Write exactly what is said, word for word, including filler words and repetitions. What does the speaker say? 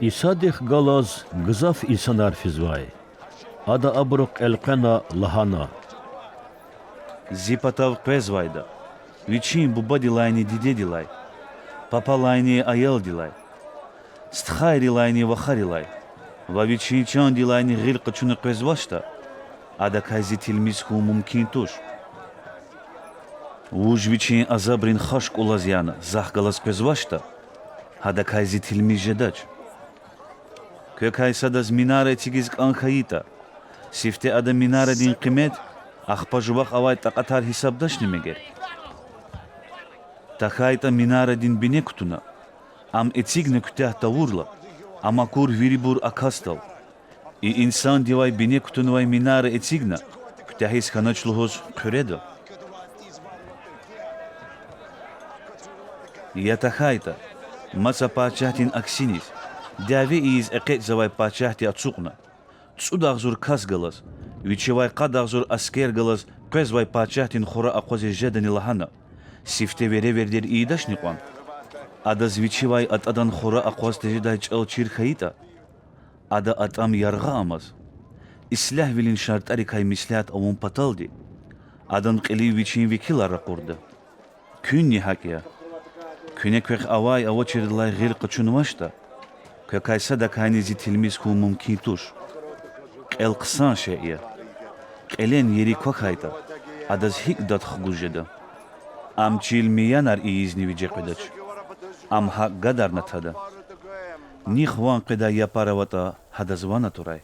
Исадихъ галаз гзаф инсанар физвай. Ада абурухъ элкъвена лагьана: Зи патав къвезвайда, вичин бубадилайни дидедилай, папалайни аялдилай, стхайрилайни вахарилай ва вичин чандилайни гъил къачуна къвезвачтӀа, адакай зи тилмиз хьун мумкин туш. Вуж вичин азабрин хашк улаз яна Захъ галаз къвезвачтӀа, гьадакай зи тилмиз жедач. Квекай садаз минара эцигиз кӀан хьайитӀа, сифте ада минарадин къимет ахпа жувахъ авай такьатар гьисабдачни мегер? ТахьайтӀа минарадин бине кутуна, ам эцигна куьтягь тавурла, ам акур вирибур акасдал, и инсандивай бине кутунвай минара эцигна куьтягьиз хьанач лугьуз хъуьреда? Я тахьайтӀа, маса пачагьдин аксиниз, дяве ийиз экъечӀзавай пачагьди ацукьна, цӀуд агъзур кас галаз, вичивай къад агъзур аскер галаз къвезвай пачагьдин хура акъвазиз жедани лагьана, сифте веревирдер ийидачни кьван? Адаз вичивай атӀадан хура акъваз тежедай чӀал чир хьайитӀа, ада атӀам яргъа амаз, ислягьвилин шартӀарикай меслят авун паталди, адан кьилив вичин векилар ракъурда: Куьнни гьакӀ я. Куьне квехъ авай-авачирдалай гъил къачунвачтӀа, квекай садакайни зи тилмиз хьун мумкин туш. Кьел хъсан шей я. Кьелен ери квахьайтӀа, адаз гьикӀ дад хгуз жеда? Ам чил миянар ийизни виже къведач. Ам гьакӀ гадарна тада. Нихъ ван къведай япар аватӀа, гьадаз ван атурай.